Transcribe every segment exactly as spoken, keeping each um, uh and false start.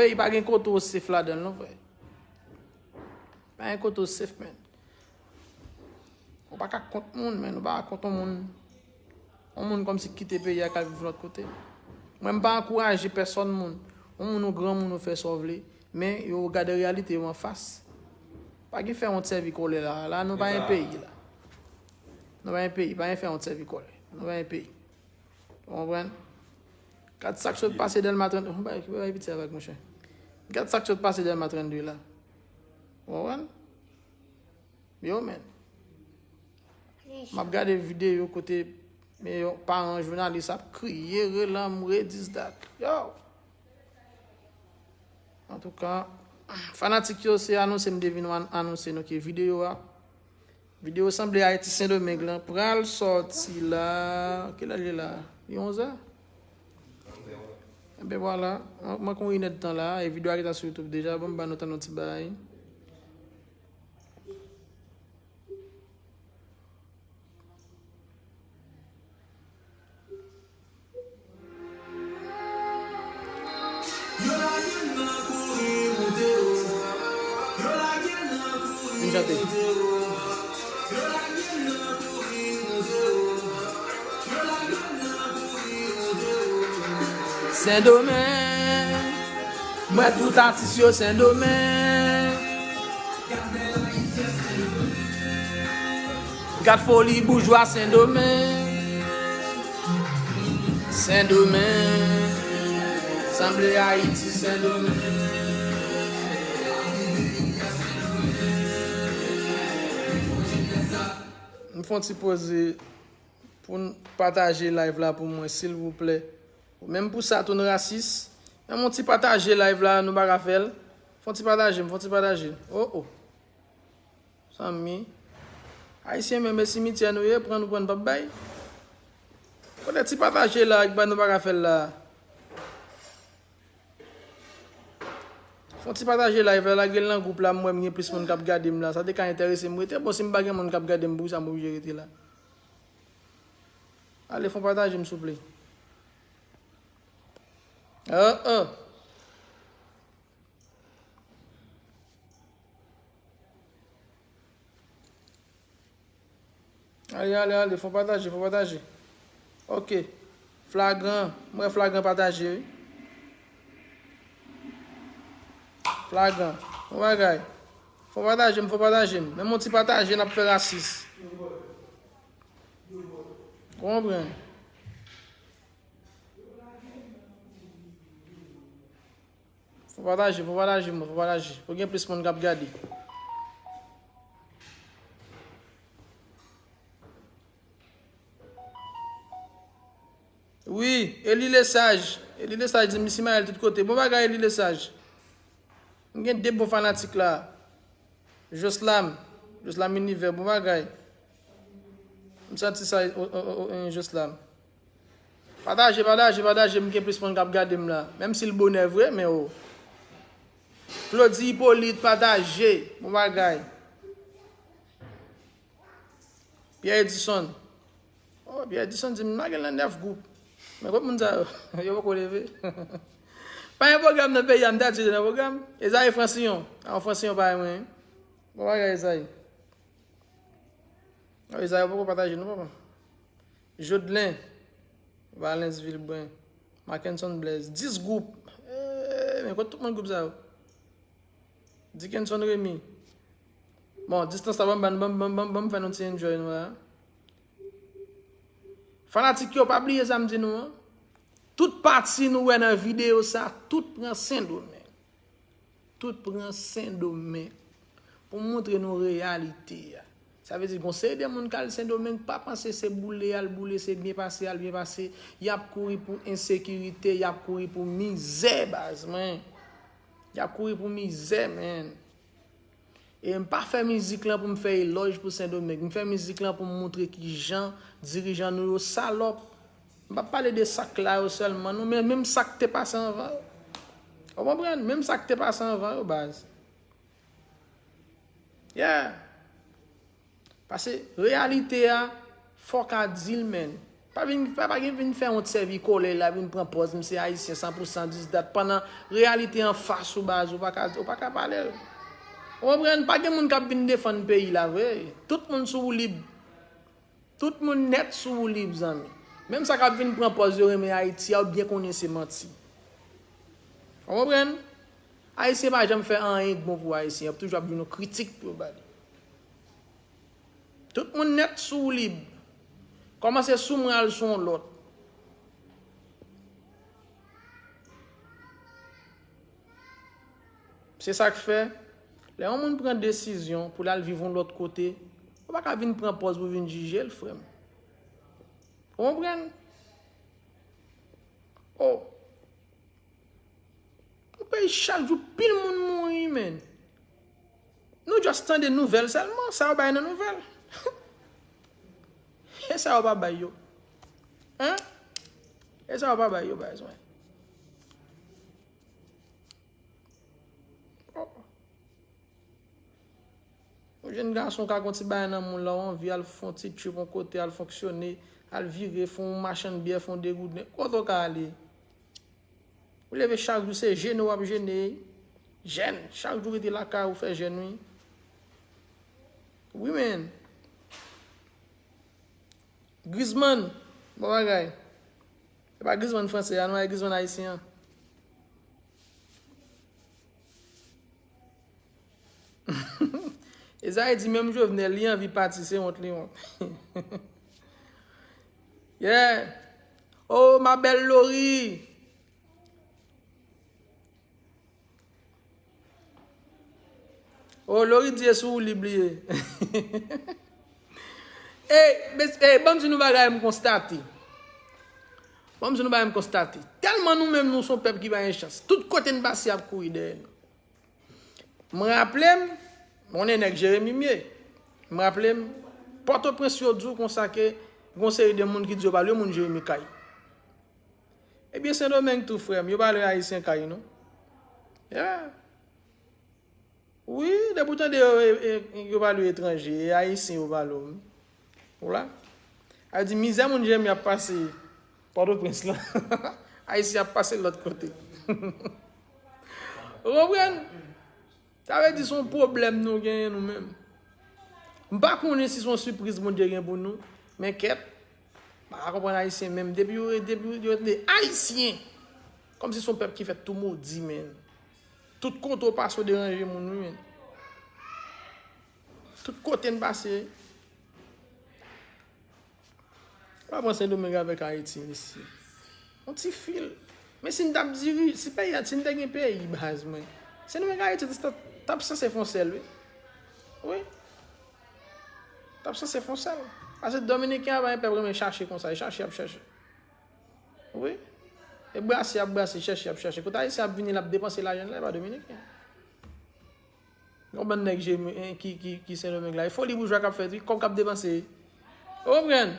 Peyi pa gen kote w safe ladan l non, frè. Pa gen kote w safe, man. Ou pa ka kont moun, man. Ou pa ka kont yon moun. Yon moun kòmsi ki kite peyi a k al viv lòt kote. Mwen, m pa ankouraje pèsòn moun. Yon moun ou granmoun ou fè sa w vle. Men yo gade reyalite yo anfas. Pa gen fè wont sèvi kòlè la. La, nou pa gen peyi la. Nou pa gen peyi. Pa gen fè wont sèvi kòlè. Nou pa gen peyi. Ou konprann? Gad sa k sot pase Dèlma trannde. Ou bay, bay piti avèk monchè. Gad sa k sot pase Dèlma trannde la. Ou konprann? Yo, man. M ap gade videyo kote men yon paran jounalis ap kriye, rele anmwe, this, that. Yo! Antouka, fanatik yo, se anonse m te vin an-, anonse nou ke videyo a, videyo Sanble Ayiti Sendomeng lan pral sòti la. Kilè l ye la? Li onzè? Enben, vwala. Mwen, mwen kon inèdtan la, e videyo a gentan sou YouTube deja. Ban m ba nou tann yon ti bagay. Vin chante. Sendomeng, m wè tout atis yo Sendomeng. Gad foli boujwa Sendomeng. Sendomeng. Sanble Ayiti Sendomeng. M fè yon ti poze pou n pataje live la pou mwen, silvouplè. Menm pou sa tou n rasis. Menm yon ti pataje live la, nou pa ka fè l. Fè yon ti pataje, m fè yon ti pataje. Oh, oh. Zanmi. Ayisyen menm e simityè nou ye, pran nou pran n p ap bay. Kote ti pataje la, ak ba nou pa ka fè l la. Fè yon ti pataje live la, lage l nan gwoup la, m wè m gen plis moun k ap gade m la. Sa te ka enterese m rete. Bon, si m pa gen moun k ap gade m, poukisa m oblije rete la? Ale, fè yon pataje m, souple. Oh, oh. Ale, ale, ale, fò pataje, fò pataje. Ok. Flagran, m wè Flagran pataje, wi. Flagran, bon bagay. Fò pataje m, fò pataje m. Menm yon ti pataje, n ap fè rasis. Konprann. Fò pataje, fò pataje, mwen, fò pataje. Pou gen plis moun k ap gade. Wi, Eli Lesage. Eli Lesage di m li simaye l tout kote. Bon bagay, Eli Lesage. M gen de bon fanatik la. Joslam. Joslam Univers, bon bagay. M santi sa, o, o, o, o, Joslam. Pataje, pataje, pataje, m gen plis moun k ap gade m la. Menm si l bonè vre, men o. Claudy Hyppolite, pataje. Bon bagay. Pierre Edison. Oh, Pierre Edison di m lage l nan nèf gwoup. Men kot moun sa yo? Yo poko leve. Pa gen pwogram nan peyi a, m ta di yo nan pwogram. Ezayi Francillon. A yon Francillon parèy mwen. Bon bagay, Ezayi. Ezayi, ou poko pataje non, papa. Jodelin, Valens Vilbren, Mackenson Blaise, dis gwoup. Eh, men kot tout moun gwoup sa yo? Dickenson Remy. Bon, distans la ban m, ban m, ban m, ban m, ban m fè nou ti enjoy nou la. Fanatik yo, pa bliye sa m di nou an. Tout pati nou wè nan videyo sa, tout pran Sendomeng. Tout pran Sendomeng. Pou m montre nou reyalite a. Sa vle di, gon seri de moun k al Sendomeng, pa panse se boule y al boule, se byen pase y al byen pase. Y ap kouri pou ensekirite, y ap kouri pou mizè, baz mwen. Y ap kouri pou mizè, man. E m pa fè mizik lan pou m fè elòj pou Sendomeng. M fè mizik lan pou m montre kijan dirijan nou yo salòp. M p ap pale de sa k la yo sèlman, non, men menm sa k te pase anvan yo. Ou konprann? Menm sa k te pase anvan yo, baz. Yeah. Paske reyalite a, fò w ka di l, man. Pa vin, pa, pa gen vin fè wont sèvi kole la, vin pran pòz, m se ayisyen san pou san dis dat, pandan reyalite an fas ou baz, ou pa ka, ou pa ka pale l. Ou konprann? Pa gen moun k ap vin defann peyi la vre. Tout moun sou woulib. Tout moun nèt sou woulib, zanmi. Menm sa k ap vin pran pòz yo renmen Ayiti a, ou byen konnen se manti. Ou konprann? Ayisyen pa janm fè anyen k bon pou Ayisyen. Y ap toujou ap jwenn yon kritik pou yo ba li. Tout moun nèt sou woulib. Kòmanse sou mwen al sou yon lòt. Se sa k fè, lè yon moun pran desizyon pou l al viv yon lòt kote, ou pa ka vin pran pòz pou vin jije l, frè m. Ou konprann? Oh. Nou peyi chak jou pil moun mouri, men. Nou just tande nouvèl sèlman, sa yo bay nan nouvèl. E sa yo pa bay yo? Hein? E sa yo pa bay yo, baz mwen? Oh. Yon jenn gason ka gon ti bagay nan moun la, ou anvi al fè yon ti trip yon kote, al fonksyone, al vire, fè yon machann byè, fè yon degouden. Kote w ka ale? Ou leve chak jou, se jene w ap jene. Jèn, chak jou rete lakay ou fè jèn, wi. Wi, men. Griezmann, bon bagay. E pa Griezmann franse a, non, e Griezmann ayisyen an. Esayi di menm Jovenel, li anvi pati, se wont li wont. Yeah. Oh, ma belle Laurie. Oh, Laurie di e sou woulib li ye. Ey, mes-, ey, ban m di nou bagay m konstate. Ban m di nou bagay m konstate. Tèlman nou menm nou se yon pèp ki pa gen chans. Tout kote n pase y ap kouri dèyè nou. M raple m, m konnen nèg Jeremi m ye. M raple m, Pòtoprens yo di w konsa ke gon seri de moun ki di yo pa lwe moun Jeremi kay. Ebyen, Sendomeng tou, frè m, yo pa lwe Ayisyen kay, non. Yeah. Wi, depi w tande yo, e, e, yo pa lwe etranje, e Ayisyen yo pa lwe w. Ou la? A di, mizè moun Jeremi ap pase Pòtoprens lan, Ayisyen ap pase lòt kote. Ou konprann? Sa vle di se yon pwoblèm nou genyen nou menm. M pa konnen si se yon sipriz Bondye gen pou nou, men kèt, m pa ka konprann Ayisyen menm. Depi yo, depi yo tande Ayisyen, kòmsi se yon pèp ki fèt tou modi, men. Tout kote w pase, w deranje moun, wi, men. Tout kote n pase, pa pran Sendomeng avèk Ayiti, mesye. Yon ti fil. Men si n t ap diri-, si peyi a, si n te gen peyi, baz mwen, Sendomeng Ayiti t ap, t ap sanse fè yon sèl, wi. Wi. T ap sanse fè yon sèl. Paske Dominiken an pa yon pèp renmen chache konsa, e chache y ap chache. Wi. E brase y ap brase, chèche y ap chèche. Kote Ayisyen ap vini, l ap depanse lajan l la, e pa Dominiken. Yon bann nèg je-, eh, ki, ki, ki Sendomeng la. E foli boujwa k ap fèt, wi, kòb k ap depanse. Ou konprann?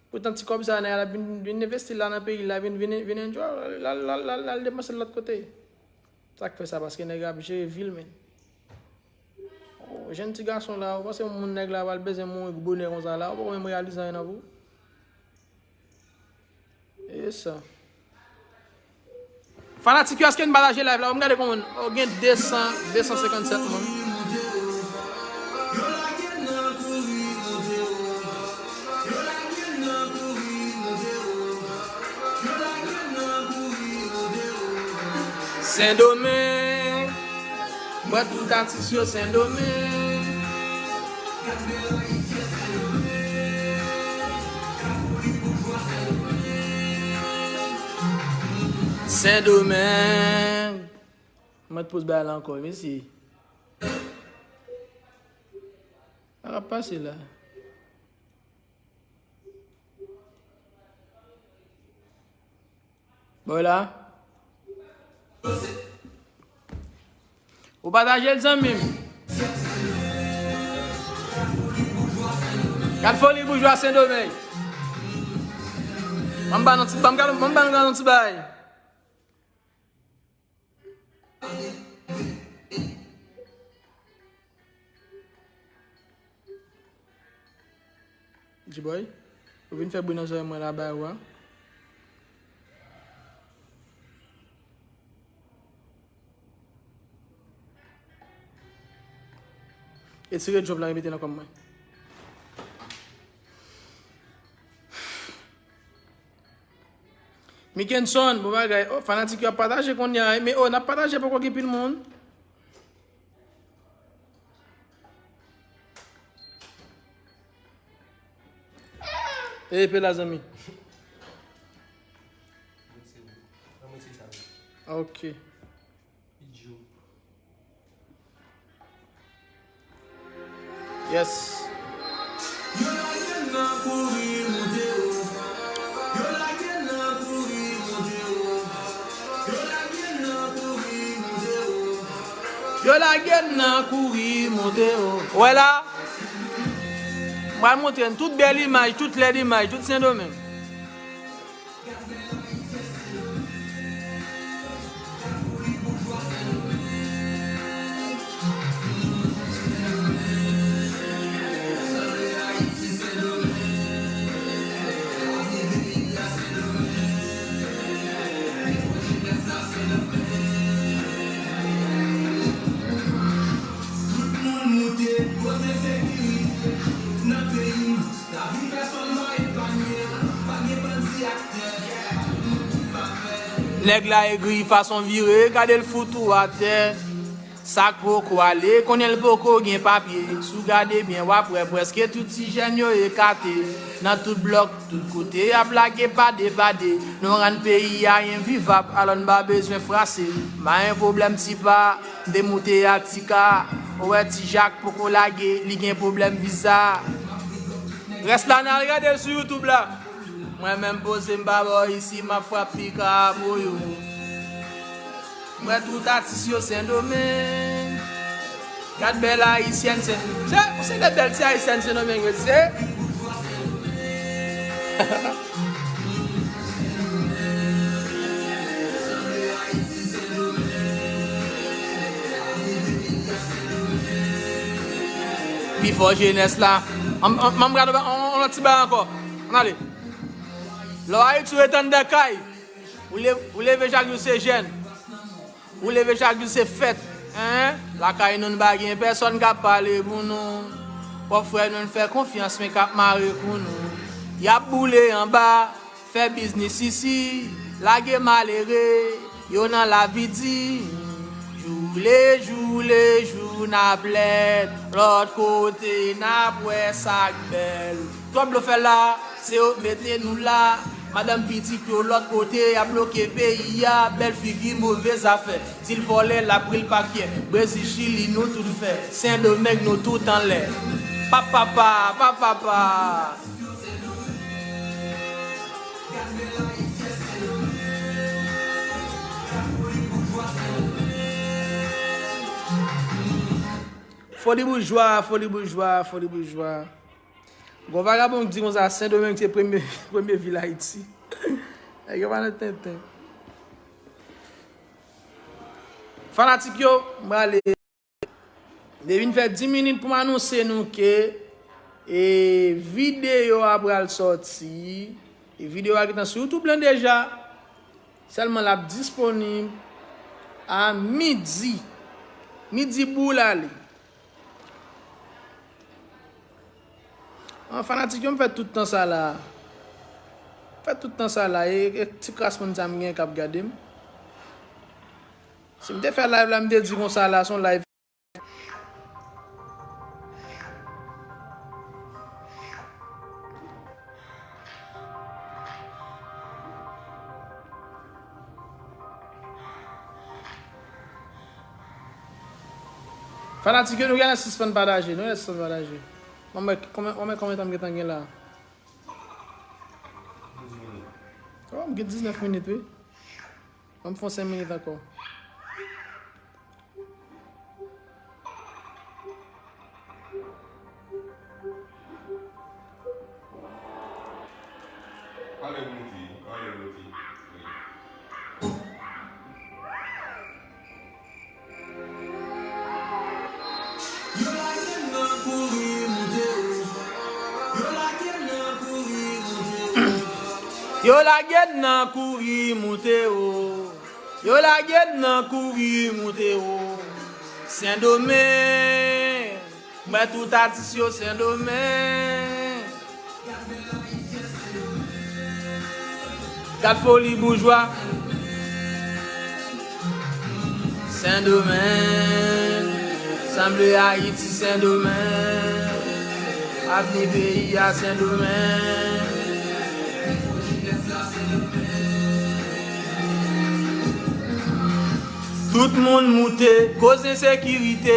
Poutan ti kòb sa a, nèg la vin, vin envesti la nan peyi la, vin, vin, vin enjoy, l al, l al, l al, l al depanse l lòt kote. Sa k fè sa, paske nèg la ap jere vi l, men. Oh, jèn ti gason la, ou panse yon moun nèg la pral bezwen mouri bonè konsa la, ou poko menm reyalize anyen nan vi w. E sa. Fanatik yo, èske n pataje live la? Ban m gade konbyen. Oh, gen de san, de san senkannsèt moun. Sendomeng. Mwen tout atis yo Sendomeng. Sendomeng. Mwen t poz bagay la ankò, mesye. Sa k ap pase la? Bon, la. Ou pataje l, zanmi m. Gad foli boujwa Sendomeng. Ban m ba nou ti, ban m gad, ban m ba nou gad yon ti bagay. G-Boy. Ou vin fè bri nan zòrèy mwen la bay ou a. Retire djòb la, remete nan kò mwen. Mickenson, bon bagay. Oh, fanatik yo ap pataje kounye a, men oh, n ap pataje poko gen pil moun. E pe la zanmi. Ok. Yes. Yo lage n nan kouri monte wo. Yo lage n nan kouri monte wo. Yo lage n nan kouri monte wo. Yo lage n nan kouri monte wo. Wè la. M pral montre n tout bèl imaj, tout lèd imaj, tout Sendomeng. Tout moun moute, koze sekirite nan peyi m. Lavi pèsonn pa epanye, pa gen bandi atè. Nèg la egri fason vire, gade l fout ou atè. Sa k poko ale, konnen l poko gen papye. Si w gade byen, w ap wè prèske tout ti jèn yo ekate. Nan tout blòk, tout kote, y ap lage pade pade. Nou rann peyi a envivab, alò n pa bezwen frase. M pa gen pwoblèm ti pa, m te moute ak ti ka. Ou wè ti Jak poko lage, li gen pwoblèm viza. Rès la n al gade l sou YouTube la. Mwen menm poze m pa bò isi, m ap frap pika pou yo. Mwen tout atis yo Sendomeng. Gad bèl ayisyèn Sen, se, se de bèl ti ayisyèn Sendomeng yo se. Pi fò jenès la. An, an, an, gade on, on, on lòt ti bagay ankò. Ann ale. Lè w Ayiti, ou ret anndan kay. Ou le-, ou leve chak jou se jèn. Ou leve chak jou se fèt. Hein? Lakay nou, n pa gen pèsòn k ap pale pou nou. Pwòp frè nou, n fè konfyans, men k ap mare kou nou. Y ap boule anba, fè biznis isi, lage malere yo nan lavi di. Jou le jou, le jou n ap lèd, lòt kote n ap wè sa k bèl. Twòp blofè la, se yo k mete nou la. Madanm pitit yo lòt kote, y ap bloke peyi a. Bèl figi, move zafè. Di l vòlè, l ap ri l pa kyè. Brezil, Chili, nou tout fè. Sendomeng, nou tout anlè. Pa papa, pa papa. Foli boujwa, foli boujwa, foli boujwa. Gon vagabon ki di konsa, Sendomeng se premye, premye vil Ayiti. Nèg yo pa nan tenten. Fanatik yo, m prale. Depi n fè dis minit pou m anonse nou ke, e, videyo a pral sòti. E videyo a gentan sou YouTube lan deja. Sèlman l ap disponib a midi. Midi boul ale. An, fanatik yo, m fè tout tan sa la. M fè tout tan sa la. E, e ti kras moun sa m gen k ap gade m. Si m te fè live la, m te di konsa la, se yon live. Fanatik yo, nou genlè sispann pataje, nou genlè sispann pataje. Mwen wè konbyen, mwen wè konbyen tan m gentan gen la. Oh, m gen diznèf minit, wi. Ban m fè yon senk minit ankò. Pale pou nou fi, pale pou nou fi. Yo lage m nan kouri monte wo. Yo lage m nan kouri monte Yo lage n nan kouri moute wo. Yo lage n nan kouri moute wo. Sendomeng. M wè tout atis yo Sendomeng. Gad foli boujwa. Sendomeng. Sanble Ayiti Sendomeng. Avni peyi a Sendomeng. Tout moun moute, koz ensekirite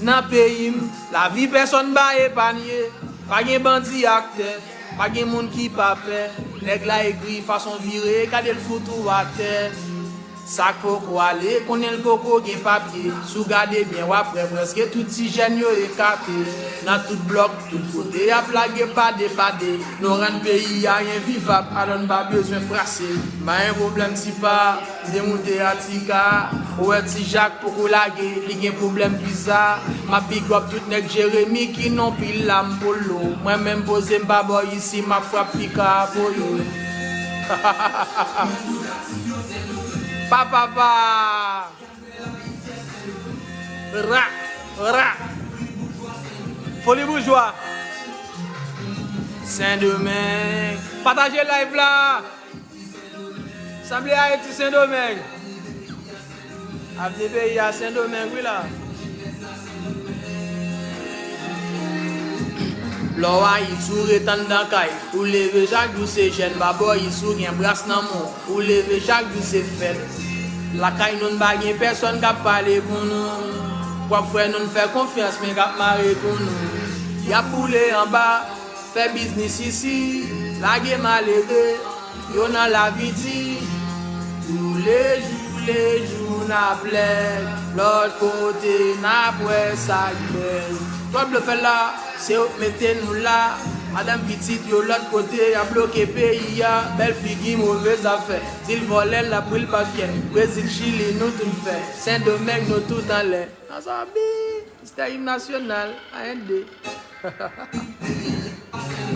nan peyi m. Lavi pèsonn pa epanye. Pa gen bandi ak tè. Pa gen moun ki pa pè. Nèg la egri fason vire, gade l fout ou atè. Sa k poko ale, konnen l poko gen papye. Si w gade byen, w ap wè prèske tout ti jèn yo ekate. Nan tout blòk, tout kote, y ap lage pade pade. Nou rann peyi a envivab, alò n pa bezwen frase. M pa gen pwoblèm ti pa, m te moute a ti ka. Ou wè ti Jak poko lage, li gen pwoblèm viza. M ap big up tout nèg Jeremi ki non pil la m polo. Mwen menm poze m pa bò isi, m ap frap pika a poyo. Pa, pa, pa. Ra, ra. Foli boujwa. Sendomeng. Pataje live la. Sanble Ayiti Sendomeng. Avni peyi a Sendomeng, wi la. Lè w Ayiti, ou ret anndan kay. Ou leve chak jou se jèn, pa bò isi ou gen bras nan men w. Ou leve chak jou se fèt. Lakay nou n pa gen pèsonn k ap pale pou nou. Pwòp frè nou n fè konfyans men k ap mare pou nou. Y ap boule anba, fè biznis isi, lage malere yo nan lavi di. Toulejou, toulejou n ap lèd, lòt kote n ap wè sa k bèl. Twòp blofè la, se yo k mete nou la. Madanm pitit yo lòt kote, y ap bloke peyi a. Bèl figi, move zafè. Si l vòlè, l ap pran l pakè. Brezil, Chili, nou tout fè. Sendomeng, nou tout anlè. Azabi, mistè im nasyonal, A N D.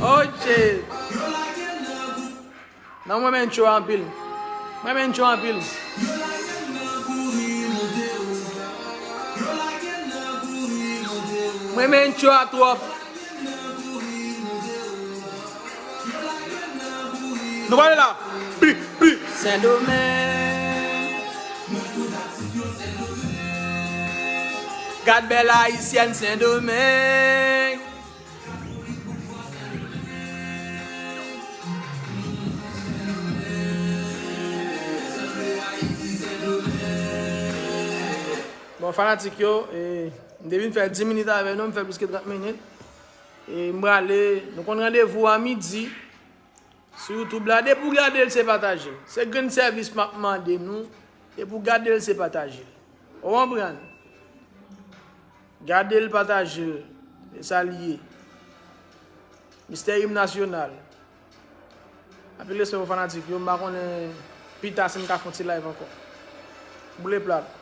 Ok. Non, mwen renmen cho a anpil. Mwen renmen cho a anpil. Mwen renmen cho a twòp. Nou pale la. Bi, bi. Sendomeng. Gad bèl ayisyèn Sendomeng. Bon, fanatik yo, e, m te vin fè dis minit avè nou, m fè plis ke trant minit. E, m prale, nou konn randevou a midi sou YouTube la. Depi w gade l, se pataje l. Se grenn sèvis m ap mande nou. Depi w gade l, se pataje l. Ou konprann? Gade l, pataje l. Se sa l ye. Mistè im nasyonal. Anpil respè pou fanatik yo. M pa konnen pita si m ka fè yon ti live ankò. Boule plat.